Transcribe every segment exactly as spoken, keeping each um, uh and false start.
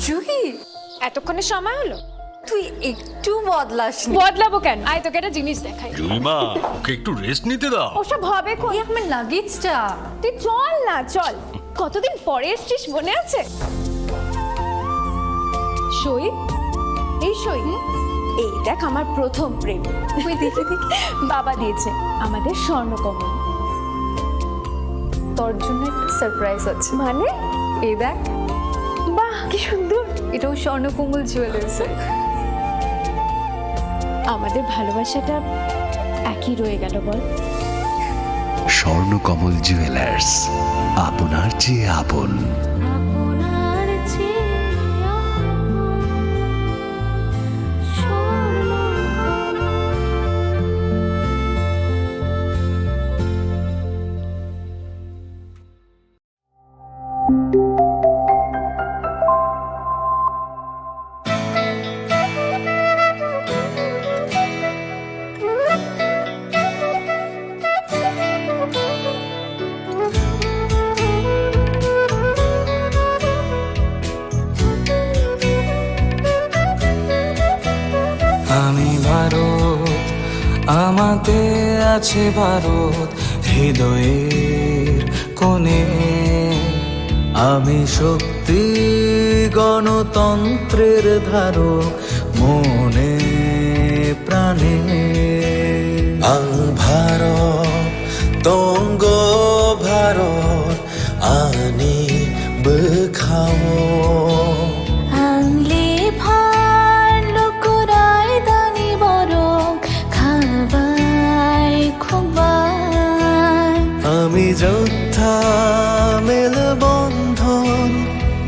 জুহি, এতক্ষণে সময় হলো? তুই একটু বদলাসনি। বদলাবো কেন? আয়, তোকে একটা জিনিস দেখাই। জুলিমা, ওকে একটু রেস্ট নিতে দাও। ওসব হবে কোন? এই আমার লাগেজটা। তুই চল না, চল। কতদিন পরে এসছিস, মনে আছে? সই, এই সই। এই দেখ, আমার প্রথম প্রেম। ওই দেখি, দেখি। বাবা দিয়েছে, আমাদের স্বর্ণকমল। তোর জন্য একটা সারপ্রাইজ আছে। মানে? এই দেখ। বাহ, কি সুন্দর। এটাও স্বর্ণকমল জুয়েলার্সের। আমাদের ভালোবাসাটা একই রয়ে গেল, বল? স্বর্ণকমল জুয়েলার্স, আপনার চেয়ে আপন। আপনার চেয়ে আপন। আমি ভারত, আমাতে আছে ভারত, হৃদয়ের কোণে। আমি শক্তি, গণতন্ত্রের ধারক, মনে প্রাণে। Ang Bharat, tonggo Bharat, ani bwkhao. Ang le phan lukurai dani borok khabai khukbai. আমি যোদ্ধা মেলবন্ধন,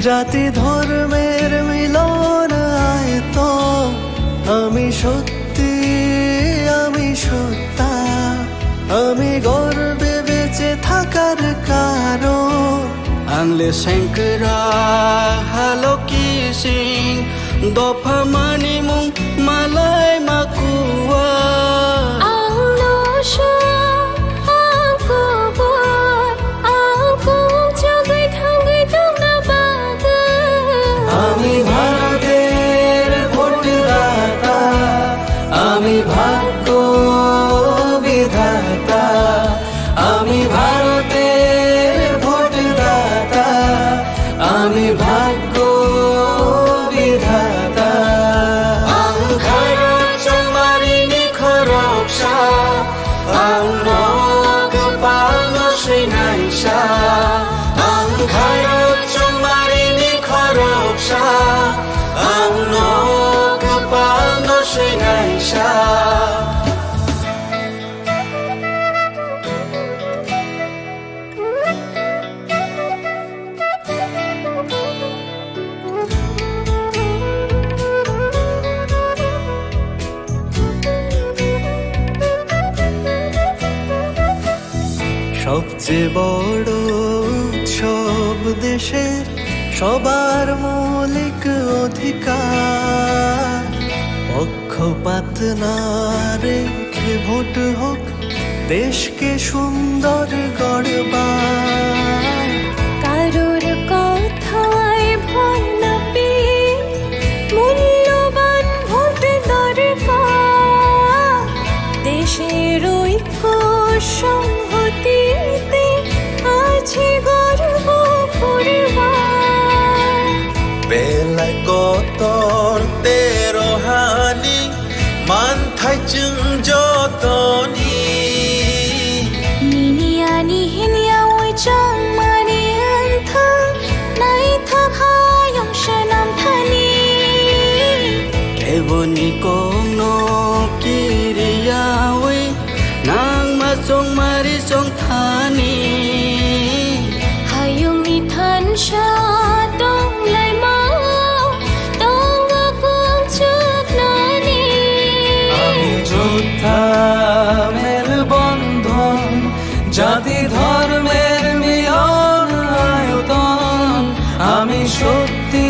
জাতি ধর্মের মিলন আয়তন। আমি শক্তি, আমি সত্তা, আমি গর্বে বেঁচে থাকার কারণ। Ang le sengkra haloki sing, dopha manimung malai makua. Ang no sha, ang kubur, ang kum chagui thangui tongna bagwi. আমি ভারতের ভোটদাতা, আমি ভাগ্য বিধাতা, আমি ভারতের ভোটদাতা, আমি ভাগ্য বিধাতা। Ang kharok chongmarini khoroksa, ang no kwpalno swinaisa. Ang kharok chongmarini khoroksa, ang no kwpalno swinaisa. সবচেয়ে বড় উৎসব দেশের, সবার মৌলিক অধিকার। পক্ষপাত না রেখে ভোট হোক, দেশকে সুন্দর গড়বার। কারোর কথায় ভয় না পেয়ে মূল্যবান ভোট দরকার। দেশের ঐক্য সংহতিতে আছে গর্ব করবার। Belai kotor tero hani manthai chwng jotoni. Nini ani hinya oi chongmani wngthang, naithok hayung swnam thani. Keboni kokno kiriyawi, nangma chongmari chongthani. Hayungni thansa tonglaima, tongo kung chuknani. আমি যোদ্ধা মেলবন্ধন, জাতি ধর্মের মিলন আয়তন। আমি শক্তি,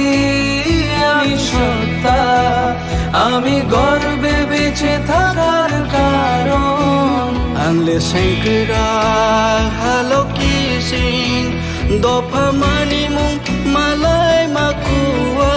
আমি সত্তা, আমি গর্বে বেঁচে থাকার কারণ। Ang le sengkra haloki sing, dopha manimung malai makua.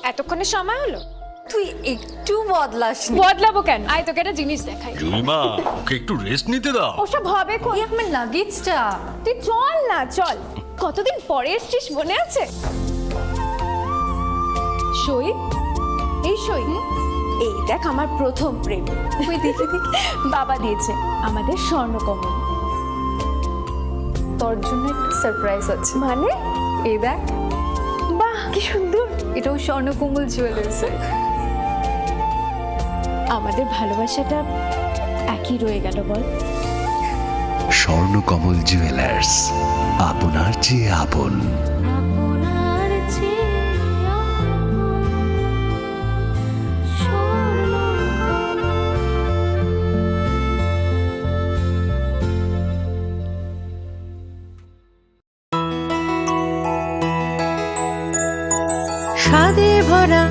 এতক্ষণে সময় হলো? তুই একটু বদলাসনি। বদলাবো কেন? আয়, তোকে একটা জিনিস দেখাই। জুলিমা, ওকে একটু রেস্ট নিতে দাও। ওসব হবে কই? এই আমার লাগেজটা। তুই চল না, চল। কতদিন পরে এসছিস, মনে আছে? সই, এই সই। এই দেখ, আমার প্রথম প্রেম। ওই দেখি, দেখি। বাবা দিয়েছে আমাদের স্বর্ণকমল। তোর জন্য একটা সারপ্রাইজ আছে। মানে? এই দেখ। বাহ, কি সুন্দর। এটাও স্বর্ণকমল জুয়েলার্সের। আমাদের ভালোবাসাটা একই রয়ে গেল, বল? স্বর্ণকমল জুয়েলার্স, আপনার চেয়ে আপন। আপনার চেয়ে আপন স্বর্ণকমল। স্বাদে ভরা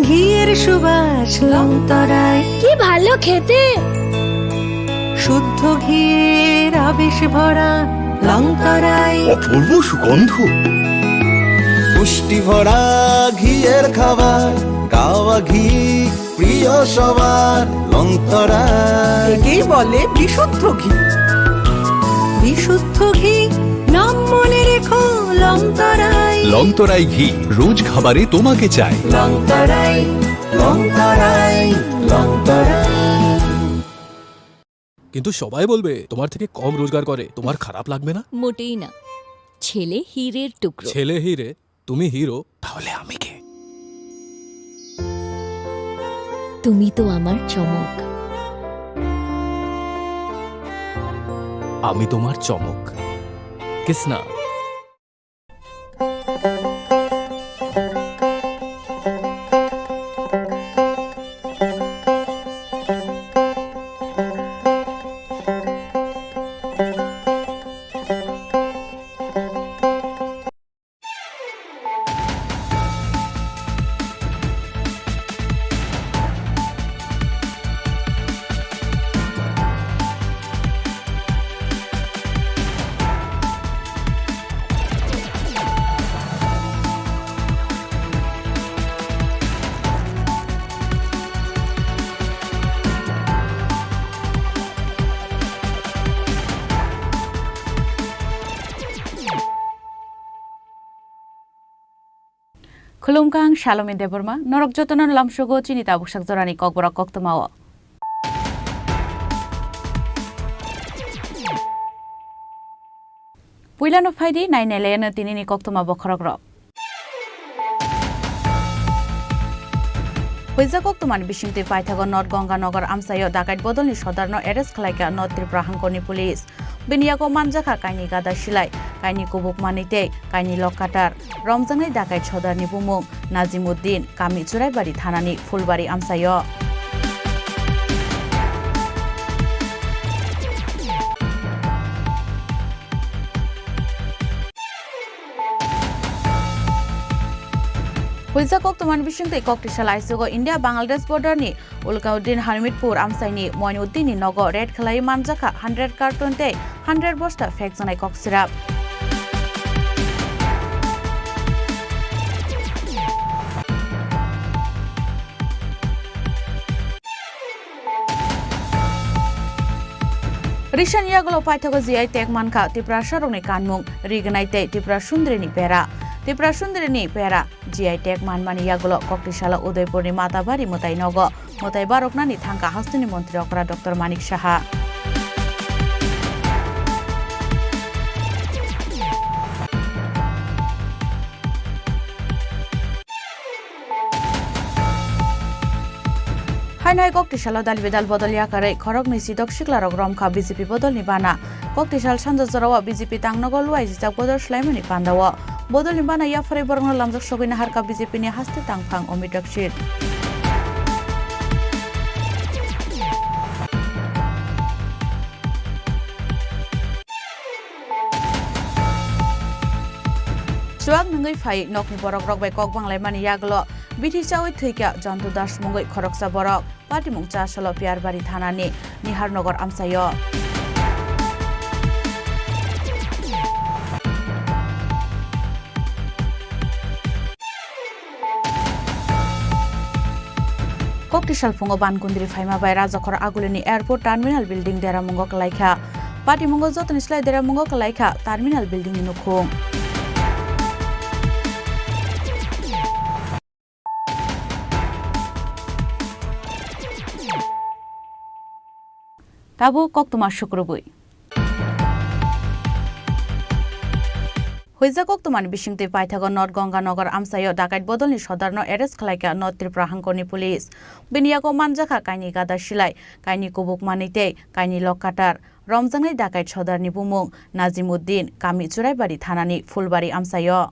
ঘিয়ের সুবাস লংতরাই। কি ভালো খেতে! শুদ্ধ ঘিয়ের আবেশ ভরা লংতরাই। অপূর্ব সুগন্ধ। পুষ্টি ভরা ঘিয়ের খাবার, গাওয়া ঘি প্রিয় সবার, লংতরাই। একেই বলে বিশুদ্ধ ঘি। বিশুদ্ধ ঘি, নাম মনে রেখো, লংতরাই। লংতরাই ঘি, রোজ খাবারে তোমাকে চাই। লংতরাই, লংতরাই, লংতরাই। কিন্তু সবাই বলবে তোমার থেকে কম রোজগার করে, তোমার খারাপ লাগবে না? মোটেই না। ছেলে হীরের টুকরো। ছেলে হীরে, তুমি হিরো, তাহলে আমি কে? তুমি তো আমার চমক। আমি তোমার চমক। Kisna. Khulumkha, ang Salomi Debbarma, norok jotono lamsogo chini tabuksak jorani kokborok koktwmao. Puilano phaidi, nainailaino tinini koktwma bokhorokrok. Puila koktwmani bisingtwi paithago North Ganganagar amchaio dakait bodolni sodarno arrest khlaikha North Tripura hangkorni police. Bini yago manjakha kainwi gada silai, kainwi kubuk manwi tei kainwi lok katar. Romjaknai dakait sodarni bumung Najimuddin, kami Churaibari thanani Phulbari amchaio. Puila koktwmani bisingtwi kok tisala aichugo India Bangladesh border ni Ulkauddin Hamidpur amchaini Moinuddin ni nogo raid khlaiwi manjakha hundred carton tei hundred bosta phekjaknai kok sirap. Risani yagulo paithago G I tag mankha Tiprasarokni kanmung, rignai tei Tipra Sundrini pera. Tipra Sundrini pera G I tag manmani yagulo koktisalo Udaipurni Matabari mwtai nogo mwtai baroknani thangkha hasteni montri okra Doctor Manik Saha. Haino hai koktisalo dal bidal bodol yakarwi khoroknwi sidok siklarok romkha B J P bodolni bana. Koktisal sanja jorao B J P tangnogo luai jijak bodol swlaimani pandao. Bodolni bana yapharwi borokno lamjak sogwi naharkha B J P ni haste tangphang Amit Rakshit. Chuak nwngwi phai nokni borokrok bai kok banglaimani yagulo bithi chaui thwikha Jontu Das mungwi khoroksa borok. Patimung Chasalo Piyarbari thanani Niharnagar amchaio. Kokti salphungo Bankundri phaima bai Rajakhor Agulini Airport Terminal Building deramungo kwlaikha. Patimungo jotoni slai deramungo kwlaikha Terminal Building ni nukhung. Tabuk koktwma sukrubwi. Huijak koktwmani bisingtwi paithago North Ganganagar amchaio dakait bodolni sodarno arrest khlaikha North Tripura hangkorni police. Bini yago manjakha kaini gada silai, kaini kubuk manwi tei kaini lok katar. Romjaknai dakait sodarni bumung Najimuddin, kami Churaibari thanani Phulbari amchaio.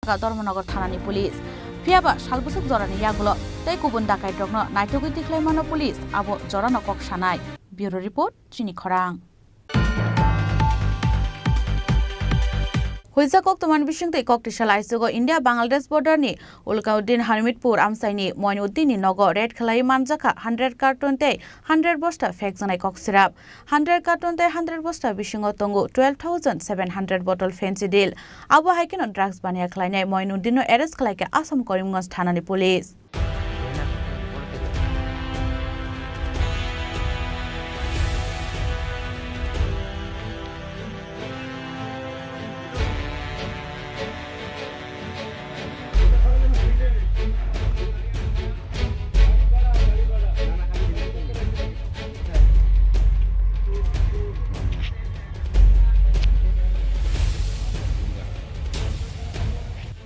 kha Dharmanagar thanani police. Phiyaba salbwswk jorani yagulo tei kubun dakaitrokno naitugwi tikhlaimano police, abo jorano kok sanai. Bureau report, Chini Khorang. Huijak koktwmani bisingtwi koktwisa laisogo India Bangladesh border ni Ulkauddin Hamidpur amchaini Moinuddin ni nogo raid khlaiwi manjakha hundred carton tei hundred bosta phekjaknai koksirap. Hundred carton tei hundred bosta bisingo tongo twelve thousand seven hundred bottle Phensedyl. Abo hai kheno drugs baniya khlainai Moinuddin no arrest khlaikha Assam Karimganj thanani police.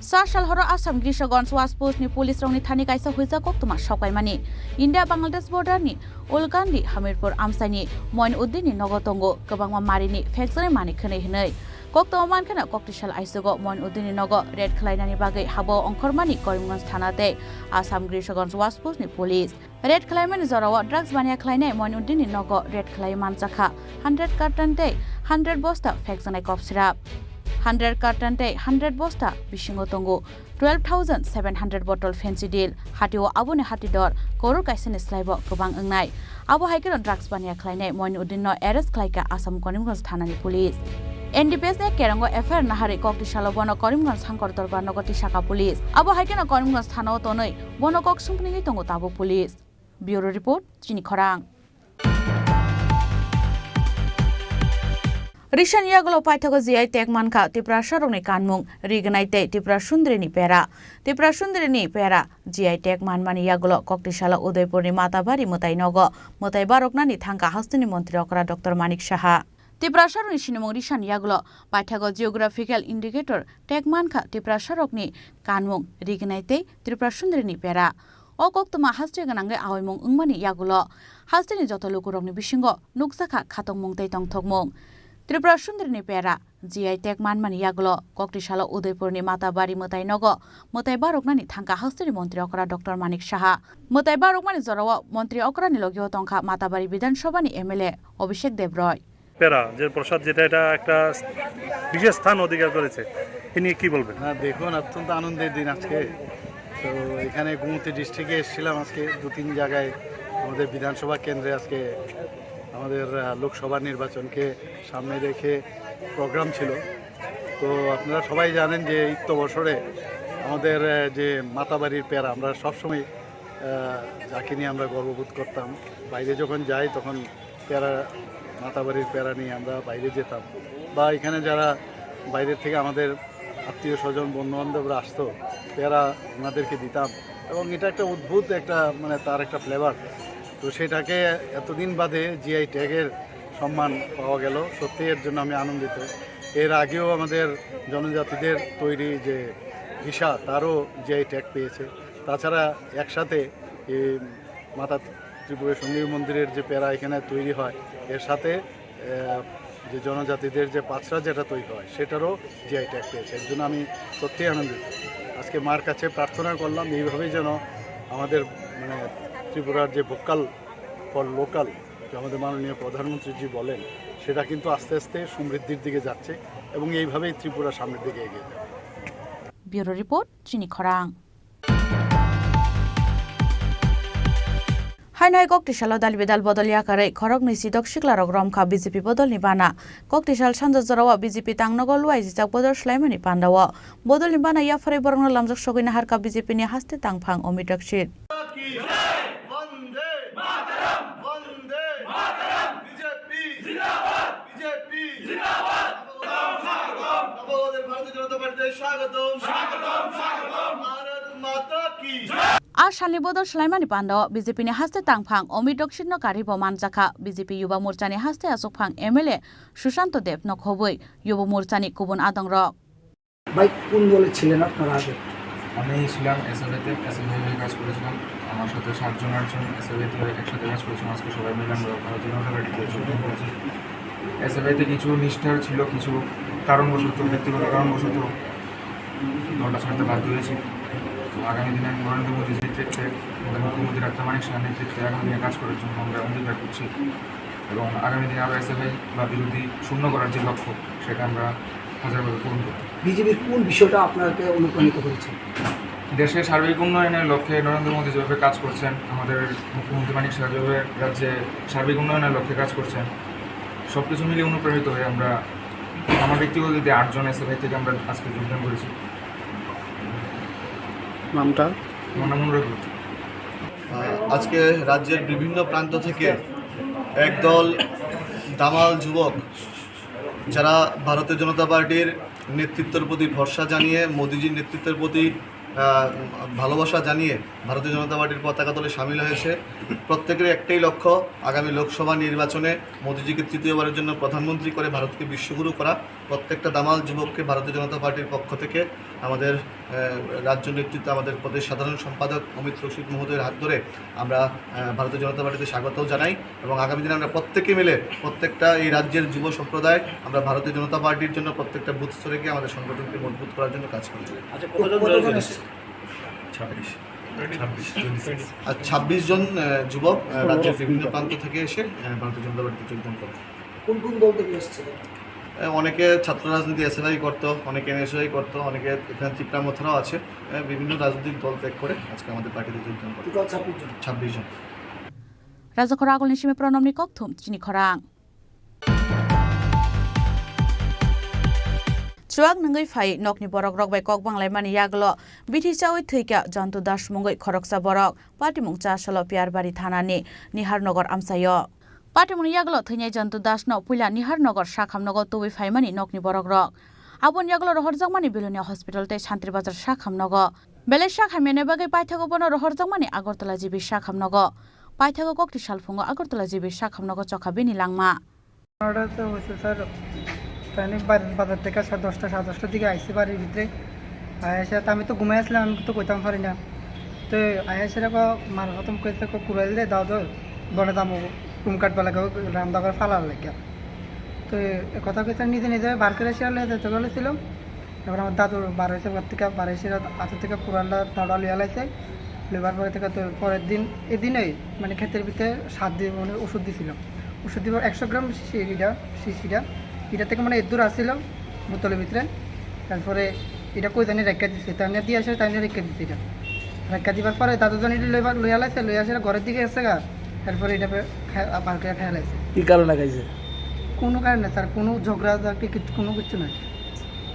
Sa sal horo Assam Grishaganj Wash Post ni police rokni thani kaisa huijak koktwma sokaimani. India Bangladesh border ni Ulkandi Hamirpur amchaini Moin Uddin ni nogo tongo kwbangma marini phekjaknai manwi khwnwi hwnwi. Koktwma mankheno koktwisa laisogo Moin Uddin ni nogo raid khlainani bagwi habo ongkhormani Karimganj thana tei Assam Grishaganj Wash Post ni police. Raid khlaimani jorao drugs baniya khlainai Moinuddin ni nogo raid khlai manjakha hundred carton tei hundred bosta phekjaknai kop sirap. Hundred carton tei hundred bosta bisingo tongo twelve thousand seven hundred bottle Phensedyl. Hatio aboni hati dor koror kaisani slaibo kwbang wngnai. Abo hai kheno drugs baniya khlainai Moinuddin no arrest khlaikha Assam Karimganj thanani police. N D P S ni kerongo F I R naharwi koktwisa salo bono Karimganj Sankar Dorbar nogo tisakha police. Abo hai kheno Karimganj thanao tonwi bono kok sungpnwi tongo tabuk police. Bureau report, Chini Khorang. Risani yagulo paithago G I tag mankha Tiprasarokni kanmung, rignai tei Tipra Sundrini pera. Tipra Sundrini pera G I tag manmani yagulo koktwisa salo Udaipurni Matabari mwtai nogo mwtai baroknani thangkha hasteni montri okra Doctor Manik Saha. Tiprasarokni sinimung risani yagulo paithago geographical indicator tag mankha Tiprasarokni kanmung, rignai tei Tipra Sundrini pera. O koktwma haste gwnangwi awaimung wngmani yagulo hasteni joto lukurokni bisingo nukjakha khatungmung tei tongthokmung. Tipra Sundrini pera G I tag manmani yagulo koktwisa salo Udaipurni Matabari mwtai nogo mwtai baroknani thangkha hasteni montri okra Doctor Manik Saha. Mwtai barokmani jorao montri okrani logio tongkha Matabari Bidhan Sabhani M L A Abhishek Debroy. প্যারা, যে প্রসাদ, যেটা এটা একটা বিশেষ স্থান অধিকার করেছে, এ নিয়ে কি বলবেন? না, দেখুন, অত্যন্ত আনন্দের দিন আজকে। তো এখানে গোমতী ডিস্ট্রিক্টে এসেছিলাম আজকে, দু তিন জায়গায় আমাদের বিধানসভা কেন্দ্রে আজকে আমাদের, আহ, লোকসভা নির্বাচনকে সামনে রেখে প্রোগ্রাম ছিল। তো আপনারা সবাই জানেন যে ইত্য বছরে আমাদের, আহ, যে মাতাবাড়ির প্যারা, আমরা সবসময়, আহ, যাকে নিয়ে আমরা গর্ববোধ করতাম, বাইরে যখন যাই তখন প্যারা, মাতাবাড়ির প্যারা নিয়ে আমরা বাইরে যেতাম, বা এখানে যারা বাইরের থেকে আমাদের আত্মীয় স্বজন, বন্ধু বান্ধবরা আসতো, প্যারা ওনাদেরকে দিতাম। এবং এটা একটা অদ্ভুত একটা, মানে, তার একটা ফ্লেভার। তো সেটাকে এতদিন বাদে জিআই ট্যাগের সম্মান পাওয়া গেল, সত্যিই এর জন্য আমি আনন্দিত। এর আগেও আমাদের জনজাতিদের তৈরি যে ভিসা, তারও জিআই ট্যাগ পেয়েছে। তাছাড়া একসাথে এই মাতা ত্রিপুরেশ্বরী মন্দিরের যে প্যারা এখানে তৈরি হয়, এর সাথে, আহ, যে জনজাতিদের যে পাছড়া যেটা তৈরি হয়, সেটারও জিআই ট্যাগ পেয়েছে। এর জন্য আমি সত্যিই আনন্দিত। আজকে মার কাছে প্রার্থনা করলাম এইভাবেই যেন আমাদের, মানে, ত্রিপুরার যে ভোকাল ফর লোকাল, যে আমাদের মাননীয় প্রধানমন্ত্রীজি বলেন, সেটা কিন্তু আস্তে আস্তে সমৃদ্ধির দিকে যাচ্ছে এবং এইভাবেই ত্রিপুরা সামনের দিকে এগিয়ে যাবে। Bureau report, Chini Khorang. Haino hai koktwisa salo dal bidal bodol yakarwi khoroknwi sidok siklarok romkha B J P bodolni bana. Koktwisa sal sanja jorao B J P tangnogo luaijijak bodol swlaimani pandao. Bodolni bana yapharwi borokno lamjak sogwi naharkha B J P ni haste tangphang Amit Dixit. বন্দে মাতরম, বন্দে মাতরম, বিজেপি জিন্দাবাদ, বিজেপি জিন্দাবাদ। স্বাগতম, স্বাগতম, স্বাগতম। ভারতীয় জনতা পার্টিতে স্বাগতম, স্বাগতম, স্বাগতম। ভারত মাতা কি জয়। A salni bodol swlaimani pandao B J P ni haste tangphang Amit Dixit no karwi bo manjakha B J P Yuba Morcha ni haste achukphang M L A Sushanto Deb no khobwi Yuba Morcha ni kubun adongrok. ভাই, কোন দলে ছিলেন আপনারা আগে? আমি ছিলাম এসএফআই তে, এসএফআই হয়ে কাজ করেছিলাম। আমার সাথে সাতজন আটজন এসএফআই তে একসাথে কাজ করেছিলাম। আজকে সবাই মিলে আমরা ভারতীয় জনতা পার্টিতে যোগদান করেছি। এসএফআই তে কিছু নিষ্ঠার ছিল, কিছু কারণবশত, ব্যক্তিগত কারণবশত দলটা ছাড়তে বাধ্য হয়েছি। তো আগামী দিনে নরেন্দ্র মোদীর নেতৃত্বে, আমাদের মুখ্যমন্ত্রী ডক্টর মানিক সাহার নেতৃত্বে আগামী দিনে কাজ করার জন্য আমরা অঙ্গীকার করছি এবং আগামী দিনে আরও এসএফআই বা বিরোধী শূন্য করার যে লক্ষ্য, সেটা আমরা হাজারভাবে পূরণ করব। বিজেপির কোন বিষয়টা আপনাকে অনুপ্রাণিত করেছে? দেশের সার্বিক উন্নয়নের লক্ষ্যে নরেন্দ্র মোদী যেভাবে কাজ করছেন, আমাদের মুখ্যমন্ত্রী মানিক সাহা যেভাবে রাজ্যে সার্বিক উন্নয়নের লক্ষ্যে কাজ করছেন, সব কিছু মিলিয়ে অনুপ্রাণিত হয়ে আমরা, আমার ব্যক্তিগত দিক দিয়ে আটজন এসএফআই থেকে আমরা আজকে যোগদান করেছি। নামটা? আমার নাম অনুরাগ গুপ্ত। আহ, আজকে রাজ্যের বিভিন্ন প্রান্ত থেকে একদল দামাল যুবক, যারা ভারতীয় জনতা পার্টির নেতৃত্বের প্রতি ভরসা জানিয়ে, মোদিজির নেতৃত্বের প্রতি, আহ, ভালোবাসা জানিয়ে ভারতীয় জনতা পার্টির পতাকা তলে সামিল হয়েছে। প্রত্যেকের একটাই লক্ষ্য, আগামী লোকসভা নির্বাচনে মোদিজিকে তৃতীয়বারের জন্য প্রধানমন্ত্রী করে ভারতকে বিশ্বগুরু করা। প্রত্যেকটা দামাল যুবককে ভারতীয় জনতা পার্টির পক্ষ থেকে আমাদের, আহ, রাজ্য নেতৃত্ব, আমাদের প্রদেশ সাধারণ সম্পাদক অমিত রশিদ মহোদয়ের হাত ধরে আমরা, আহ, ভারতীয় জনতা পার্টিতে স্বাগত জানাই এবং আগামী দিনে আমরা প্রত্যেকে মিলে প্রত্যেকটা এই রাজ্যের যুব সম্প্রদায় আমরা ভারতীয় জনতা পার্টির জন্য প্রত্যেকটা বুথ স্তরে গিয়ে আমাদের সংগঠনকে মজবুত করার জন্য কাজ করব। আচ্ছা, কতজন কতজন জয়েন এসছে? করেছে? ছাব্বিশ। ছাব্বিশ, twenty six। আর ছাব্বিশ জন, আহ, যুবক, আহ, রাজ্যের বিভিন্ন প্রান্ত থেকে এসে, আহ, ভারতীয় জনতা পার্টিতে যোগদান করে। কোন কোন দল থেকে এসছে? আহ, অনেকে ছাত্র রাজনীতি এসএফআই করতো, অনেকে এনএসআই করতো, অনেকে এখানে তিপ্রা মথারাও আছে। আহ, বিভিন্ন রাজনৈতিক দল ত্যাগ করে আজকে আমাদের পার্টিতে যোগদান করে। টোটাল ছাব্বিশ জন। ছাব্বিশ জন। Rajakhor agulni simi Pranamni kokthum chini khorang. Chuak nungwi phai nokni borok rok bai kok banglaimani yagulo bithi chawi thwikha Jontu Das mungwi khoroksa borok patimung chasalo Piyarbari thanani Niharnagar amchaio. Patimungni yagulo thwinai Jontu Das no puila Niharnagar sakhamnogo tubui phaimani nokni borok rok. Aboni yagulo rohorjakmani Belonia Hospital tei Santri Bazar sakhamnogo. Belai sak hamyani bagwi paithago bono rohorjakmani Agartala G B sakhamnogo. Paithago kokti salphungo Agartala G B sakhamnogo chokha bini langma. ঘটনাটা তো হয়েছে স্যার, তাই আমি বাড়ির বাজার থেকে সাড়ে দশটা, সাড়ে দশটার দিকে আইসি বাড়ির ভিতরে। আয়া এসে তো আমি তো ঘুমাই আসলাম, আমি তো কইতাম পারি না। তো আয়া এসে দেখো মার প্রথম কইছে, "কো কুড়াইল দে, দাও, দাও, বনে দামো, কুম কাটবা লাগে, রান্না করে ফালার লাগে।" তো এ কথা কইছে, নিজে নিজে বার করে শেয়ার লেগে যেতে বলেছিল। এবার আমার দাদু বার হয়েছে, ঘর থেকে বার হয়েছে, হাতে থেকে পুরানটা দাদা লিয়া লাইছে। লেবার পরে থেকে তো পরের দিন, এদিনেই মানে ক্ষেতের ভিতরে সাত দিন মানে ওষুধ দিছিল। ওষুধ দিব একশো গ্রাম শিশি এটা, শিশিটা, এটা থেকে মানে এদুর আসছিল বোতলের ভিতরে। তারপরে এটা কই জানি রেখে দিছে, তাই নিয়ে দিয়ে আসে, তাই নিয়ে রেখে দিছে এটা। রেখে দিবার পরে দাদু জানি লইবার লইয়া লাইছে, লইয়া আসে ঘরের দিকে এসে গা, তারপরে এটা পে-, খা-, বার করে খেয়ে লাইছে। কি কারণে খাইছে? কোনো কারণে স্যার, কোনো ঝগড়া ঝাঁটি কিচ্ছু, কোনো কিচ্ছু নাই।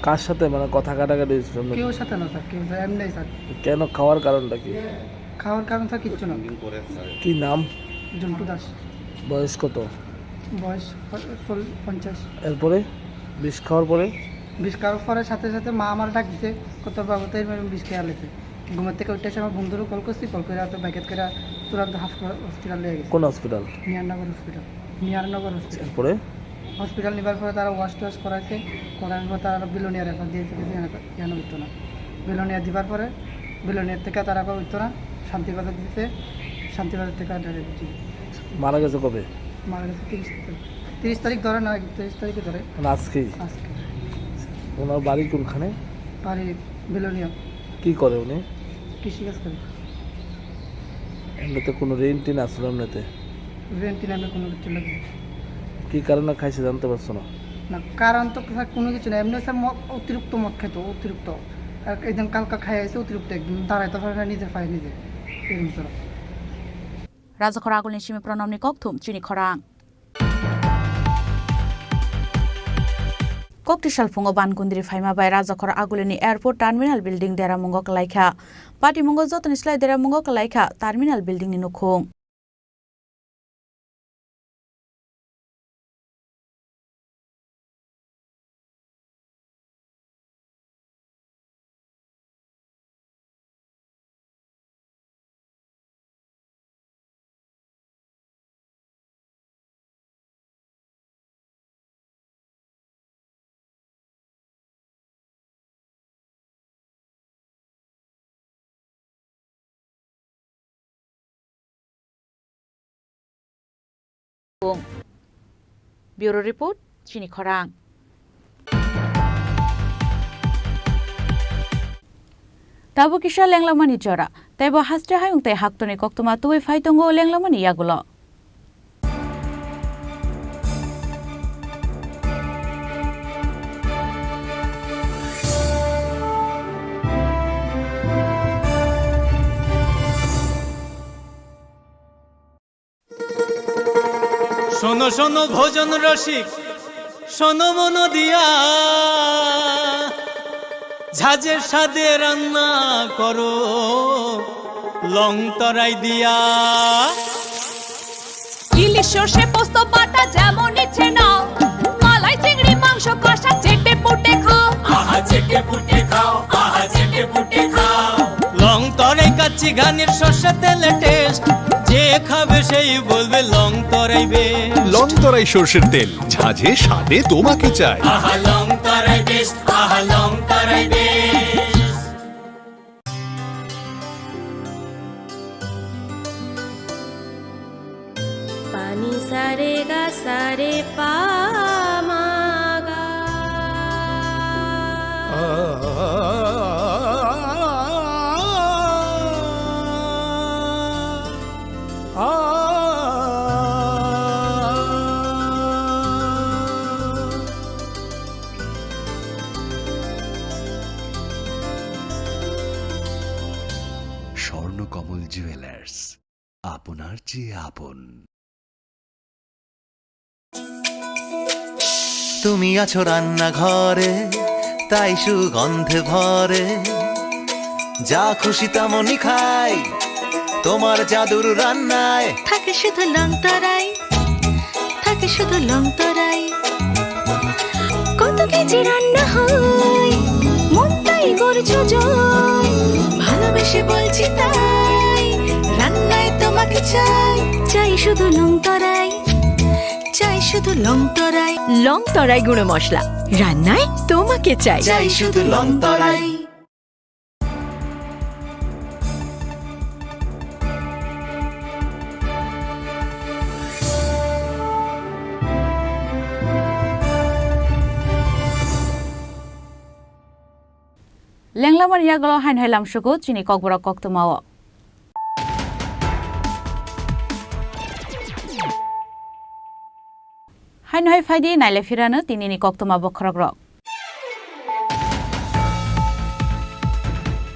কার সাথে মানে কথা কাটাকাটি হয়েছিল আপনাদের? কেউ সাথে না স্যার, কেউ স্যার, এমনি স্যার। কেন, খাওয়ার কারণটা কি? খাওয়ার কারণ স্যার কিচ্ছু না। কি নাম? জন্টু দাস। বয়স কত? বয়স প-, চল-, পঞ্চাশ। এরপরে বিষ খাওয়ার পরে? বিষ খাওয়ার পরে সাথে সাথে মা আমার ডাক দিছে, "কত বাবু তো এরকম বিষ খেয়ে আলেছে।" ঘুমের থেকে উঠে এসে আমার বন্ধুরও কল করছি, কল করে হয়তো ব্যাকেট করে তুরন্ত হাসপাতাল, হসপিটাল নিয়ে গেছে। কোন হসপিটাল? নিয়ারনগর হসপিটাল। নিয়ারনগর হসপিটাল। এরপরে? হসপিটাল নেবার পরে তারা ওয়াশ টোয়াশ করাইছে, করার পর তারা বিলোনিয়া রেফার দিয়েছে, কিন্তু এখানে, এখানে হইতো না। বিলোনিয়া দিবার পরে বিলোনিয়ার থেকে তারা আবার হইতো না, শান্তিবাজার দিতে, শান্তিবাজার থেকে আর ডাইরেক্ট হচ্ছে। মারা গেছে কবে? মারা গেছে তিরিশ তারিখ। তিরিশ তারিখ ধরে না, তিরিশ তারিখে ধরে। মানে আজকেই? আজকে। ওনার বাড়ি কোনখানে? বাড়ি বিলোনিয়া। কি করে উনি? কৃষিকাজ করে। এমনিতে কোনো ঋণ টিন আসলো এমনিতে? ঋণ টিন এমনি কোনো কিছু নেই। কি কারণে খাইছে জানতে পারছো না? না, কারণ তো স্যার কোনো কিছু নেই। এমনি স্যার মদ, অতিরিক্ত মদ খেত, অতিরিক্ত। আর একদম কালকা খাই আছে অতিরিক্ত, একদম দাঁড়াইতে পারে না নিজের পায়ে নিজে। এরকম sir. Rajakhor agulni simi Pranamni kokthum chini khorang. Kokti salphungo ban gundri phaima bai Rajakhor agulini airport terminal building deramungo kwlaikha. Patimungo jotoni slai deramungo kwlaikha terminal building ni nukhung. Bureau Report, chini khorang. Tabuk kisa lenglamani jora, teibo haste hayung tei haktorni koktwma tubui phai tongo lenglamani yagulo. শোনো শোনো ভোজন রসিক, শোনো মন দিয়া, ঝাঁঝের স্বাদে রান্না করো লং তরাই দিয়া। ইলিশ সর্ষে পোস্ত বাটা যেমন ইচ্ছে নাও, মালাই চিংড়ি মাংস কষা চেটে পুটে খাও। আহা চেটে পুটে খাও, আহা চেটে পুটে খাও। লং তরাই কাচ্চি ঘানির সর্ষে তেলে টেস্ট, যে খাবে সেই বলবে Longtharai best. Longtharai সর্ষের তেল, ঝাঁঝে স্বাদে তোমাকে চাই। আহা লং তরাই বেস্ট, আহা Longtharai best. Pani sare ga sare pa ma ga. Swarnakamal jewellers, আপনার চেয়ে আপন। তুমি আছো রান্নাঘরে, তাই সুগন্ধে ভরে। যা খুশি তেমনই খাই, তোমার জাদুর রান্নায়। থাকে শুধু লং তরাই, থাকে শুধু লং তরাই। কত কেজি রান্না হয়, মনটাই করছো জয়। ভালোবেসে বলছি তাই, রান্নায় তোমাকে চাই, চাই শুধু লং তরাই। চাই শুধু লং তরাই। লং তরাই গুঁড়ো মশলা, রান্নায় তোমাকে চাই। চাই শুধু লং তরাই। Lenglamani yagulo haino hai lamsugo chini kokborok koktwmao. Haino hai phaidi naile phirano tinini koktwma bokhorokrok.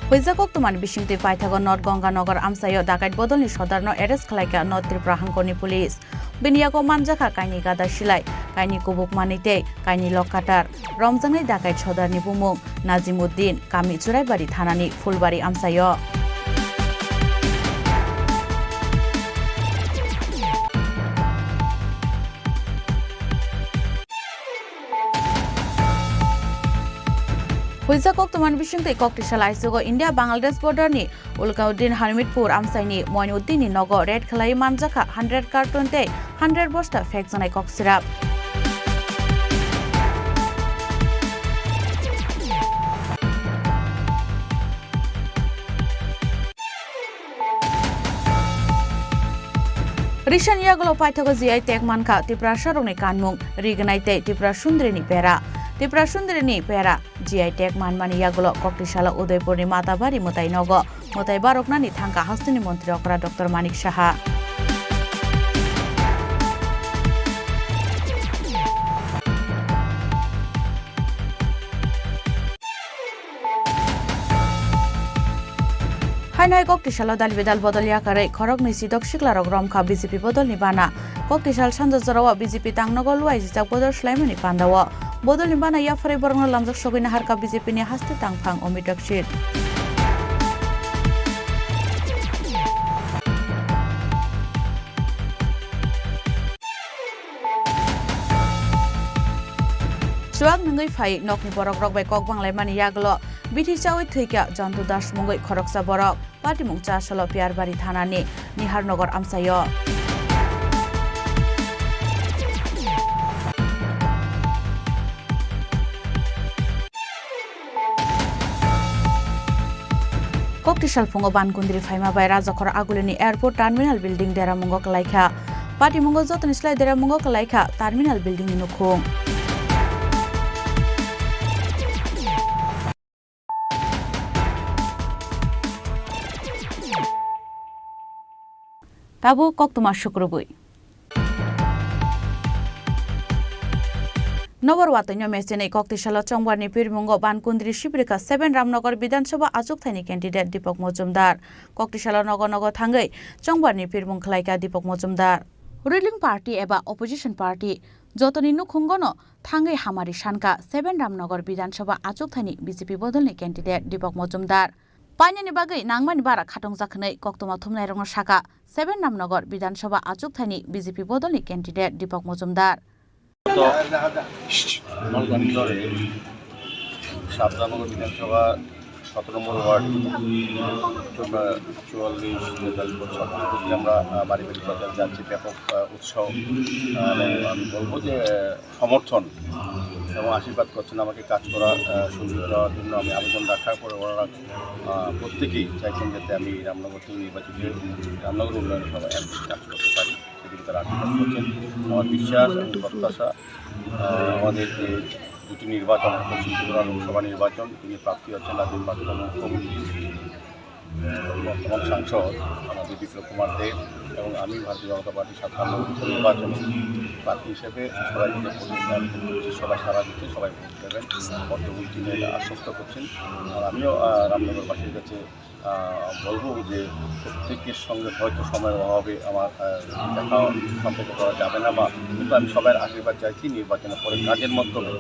Huijak koktwmani bisingtwi paithago North Ganganagar amchaio dakait bodolni sodarno arrest khlaikha North Tripura hangkorni police. Bini yago manjakha kaini gada silai, kaini kubuk manwi tei kaini lok katar. Romjaknai dakait sodarni bumung Najimuddin, kami Churaibari thanani Phulbari amchaio. Huijak koktwmani bisingtwi koktwisa laisugo India Bangladesh border ni Ulkauddin Hamidpur amchaini Moinuddin ni nogo raid khlaiwi manjakha hundred carton tei hundred bosta phekjaknai koksirap. Recent yagulo paithago G I tag mankha Tiprasa rokni kanmung Rignai tei Tipra Sundri ni pera. Tipra Sundri ni pera G I tag manmani yagulo koktwisa salo Udaipur ni Matabari mwtai nogo mwtai baroknani thangkha hasteni montri okra Doctor Manik Saha. Haino hai koktwisa salo dal bidal bodol yakarwi khoroknwi sidok siklarok romkha B J P bodolni bana. Koktwisa sal sanja jorao B J P tangnogo luaijijak bodol swlaimani pandao. Bodolni bana yapharwi borokno lamjak sogwi naharkha B J P ni haste tangphang Amit Dixit. Chuak nungwi phai nokni borokrok bai kok banglaimani yagulo bithi chaui thwikha Jontu Das mungwi khoroksa borok. Patimung cha salo Piyarbari thanani Niharnagar amchaio. Kokti salphungo Bankundri phaima bai Rajakhor Agulini Airport Terminal Building deramungo kwlaikha. Patimungo jotoni slai deramungo kwlaikha Terminal Building ni nukhung. Tabuk koktwma sukrubwi. Nokbar watwino mechenwi koktisalo chongbarni pirmungo Bankundri Sibrika seven Ramnagar Bidhan Sabha achukthani candidate Deepak Mojumdar. Koktisalo nogo nogo thangwi chongbarni pirmung khlaikha Deepak Mojumdar. Ruling party eba opposition party jotoni nukhungono thangwi hamari sankha seven Ramnagar Bidhan Sabha achukthani B J P bodolni candidate Deepak Mojumdar. Painani bagwi nangmani bara khatungjak hwnwi koktwma thumnairokno sakha seven Ramnagar Bidhan Sabha achukthani B J P bodolni candidate Deepak Mojumdar. তো নলকোহিন্দরে সাবধানগর বিধানসভা সতেরো নম্বর ওয়ার্ড, চুয়াল্লিশ তেতাল্লিশ নম্বর সতেরো থেকে আমরা, আহ, বাড়ি বাড়ি প্রচার চালাচ্ছি, ব্যাপক, আহ, উৎসাহ, আহ, এবং আমি বলবো যে, আহ, সমর্থন এবং আশীর্বাদ করছেন আমাকে কাজ করার, আহ, সুযোগ দেওয়ার জন্য। আমি আবেদন রাখার পরে ওনারা, আহ, প্রত্যেকেই চাইছেন যাতে আমি রামনগর থেকে নির্বাচিত হয়ে রামনগর উন্নয়ন সভায় আমি কাজ করতে পারি। সেদিকে তারা আশীর্বাদ করছেন। আমার বিশ্বাস এবং প্রত্যাশা, আহ, আমাদের যে দুটি নির্বাচন, পশ্চিম ত্রিপুরা লোকসভা নির্বাচন, তিনি প্রার্থী হচ্ছেন রাজ্যের প্রাক্তন মুখ্যমন্ত্রী, বর্তমান সাংসদ আমাদের বিপ্লব কুমার দেব এবং আমি ভারতীয় জনতা পার্টির সাধারণ নির্বাচনে প্রার্থী হিসেবে সবাই মিলে ভোটে দাঁড়িয়ে সবাই সাড়া দিচ্ছে, সবাই ভোট দেবেন, ভোটে উত্তীর্ণ আশ্বস্ত করছেন। আর আমিও, আহ, রামনগরবাসীর কাছে আহ, বলবো যে প্রত্যেকের সঙ্গে হয়তো সময়ের অভাবে আমার, আহ, দেখা সম্পর্ক করা যাবে না, বা কিন্তু আমি সবার আশীর্বাদ চাইছি নির্বাচনের পরে কাজের মাধ্যমে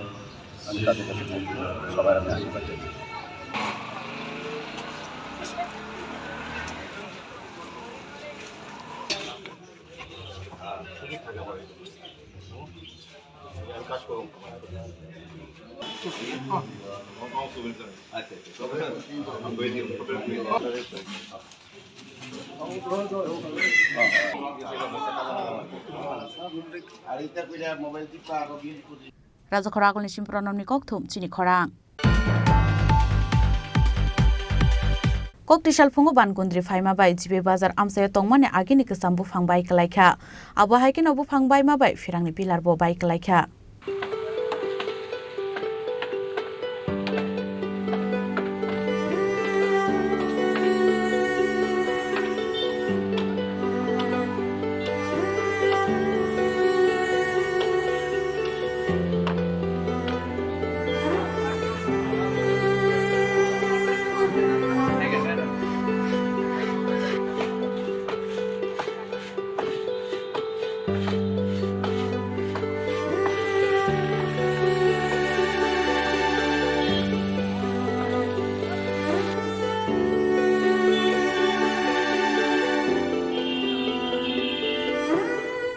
আমি তাদের কাছে পৌঁছবো, সবার আমি আশীর্বাদ চাইছি। Rajakhor agulni Simpronomni kokthum chini khorang. Koktisal phungo Bankundri phaima bai Jibe bazar amchaio tongmani agini kwcham buphang bai kwlaikha. Abo hai kheno buphang baima bai phirangni pillar bo bai kwlaikha.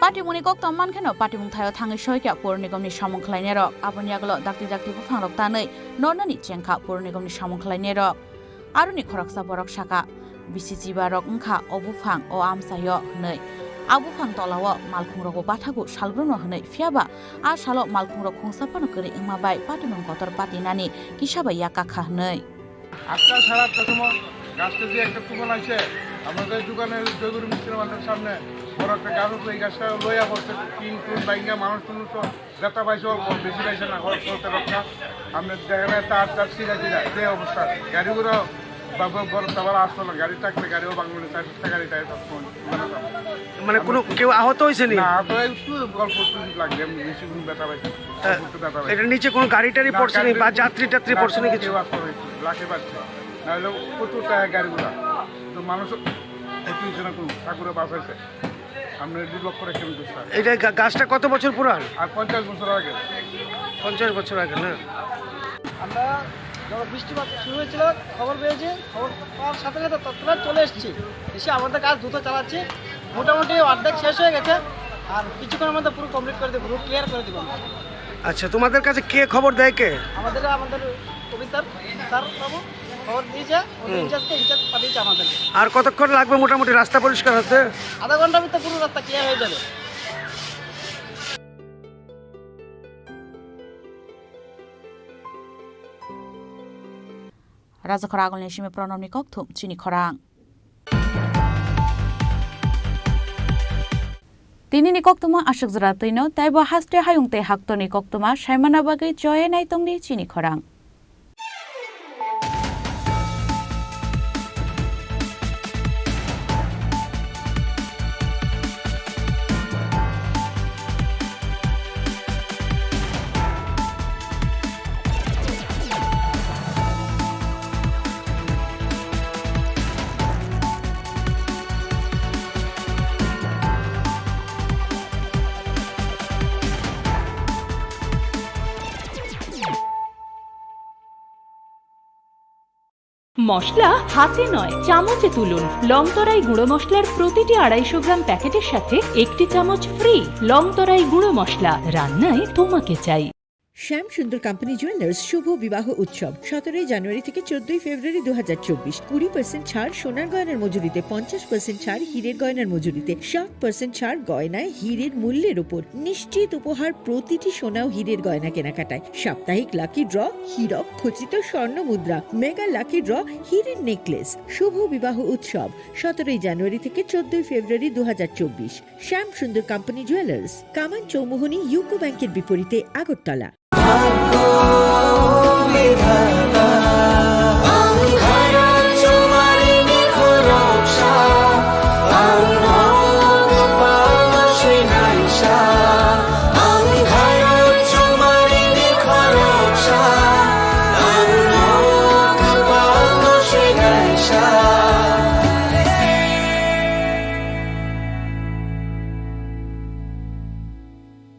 Patimungni kok tong mankheno, patimung thaio thangwi soikha Pur Nigomni samung khlainairok. Aboni yagulo dakti dakti buphangrok tanwi nornani chengkha Pur Nigomni samung khlainairok. Aroni khoroksa borok sakha, bisi chibarok wngkha o buphang o amchaio hwnwi. A buphang tolao malkhungrogo bathago salbrono hwnwi, phiyaba a salo malkhungrok khungsa phano kwrwi wngma bai patimung kotor patinani kisa bai yak kakha hwnwi. আজকাল সারা প্রথম গাছটা যে একটা তুফান আছে, আমাদের দোকানে জয়গুরু মিষ্টির ভান্ডার সামনে বড় একটা গাছ আছে, এই গাছটা লইয়া পড়ছে, টিন টুন ভাঙ্গা মানুষ টুনুষ বেটা পাইছে অল্প, বেশি পাইছে না, খরচ করতে রক্ষা। আমরা দেখা যায় তার তার সিরা সিরা যে অবস্থা, গাড়িগুলো বা ব-, বড় তাবার আসতো না, গাড়ি থাকলে গাড়িও বাংলাদেশ চার পাঁচটা গাড়ি থাকে সবসময়। মানে কোনো কেউ আহত হয়েছে নি? না, আহত একটু অল্প একটু লাগবে, এমনি বেশি কোনো বেটা পাইছে না। হ্যাঁ, অল্প একটু বেটা পাইছে। এটা নিচে কোনো গাড়ি টাড়ি না, পড়ছে নি গাড়ি বা যাত্রী টাত্রী না, পড়ছে নি কিছু? কেউ আসতে হয়েছে, লাখে পাচ্ছে। নাহলে প্রচুর টায়ার গাড়িগুলো। তো মানুষ ক্ষতি হয়েছে না কোনো, ঠাকুরে বাঁচাইছে। আমরা দুই লক্ষ টাকা কিন্তু স্যার। এটা গা-, গাছটা কত বছর পুরান? আর পঞ্চাশ বছর আগে। পঞ্চাশ বছর আগে না? আমরা যখন বৃষ্টিপাত শুরু হয়েছিল, খবর পেয়েছি, খবর পাওয়ার সাথে সাথে তৎক্ষণাৎ চলে এসেছি। এসে আমাদের কাজ দ্রুত চালাচ্ছি, মোটামুটি অর্ধেক শেষ হয়ে গেছে, আর কিছুক্ষণের মধ্যে পুরো কমপ্লিট করে দেবো, রুট ক্লিয়ার করে দেবো আমরা। আচ্ছা, তোমাদের কাছে কে খবর দেয় কে? আমাদের, আমাদের অফিসার, স্যার বাবু খবর দিয়েছে, ওদের হুম। ইনচার্জকে, ইনচার্জ পাঠিয়েছে আমাদেরকে। আর কতক্ষণ লাগবে মোটামুটি রাস্তা পরিষ্কার হতে? আধা ঘন্টার ভিতরে পুরো রাস্তা ক্লিয়ার হয়ে যাবে। Rajakhor agulni simi Pranobni kokthum chini khorang. Tinini koktwma aswk jora twino, teibo haste hayung tei haktorni koktwma saimana bagwi choye naitongdi chini khorang. মশলা হাতে নয়, চামচে তুলুন। লং তরাই গুঁড়ো মশলার প্রতিটি আড়াইশো গ্রাম প্যাকেটের সাথে একটি চামচ ফ্রি। লং তরাই গুঁড়ো মশলা, রান্নায় তোমাকে চাই। শ্যাম সুন্দর কোম্পানি জুয়েলার্স শুভ বিবাহ উৎসব সতেরোই জানুয়ারি থেকে চোদ্দই ফেব্রুয়ারি দু হাজার চব্বিশ। কুড়ি পার্সেন্ট ছাড় সোনার গয়নার মজুরিতে, পঞ্চাশ পার্সেন্ট ছাড় হীরের গয়নার মজুরিতে, ষাট পার্সেন্ট ছাড় গয়নায় হীরের মূল্যের উপর। নিশ্চিত উপহার প্রতিটি সোনা ও হীরের গয়না কেনাকাটায়। সাপ্তাহিক লাকি ড্র, হীরক খচিত স্বর্ণ মুদ্রা, মেগা লাকি ড্র, হীরের নেকলেস। শুভ বিবাহ উৎসব সতেরোই জানুয়ারি থেকে চোদ্দই ফেব্রুয়ারি দু হাজার চব্বিশ। শ্যাম সুন্দর কোম্পানি জুয়েলার্স, কামান চৌমুহনী ইউকো ব্যাংকের বিপরীতে, আগরতলা।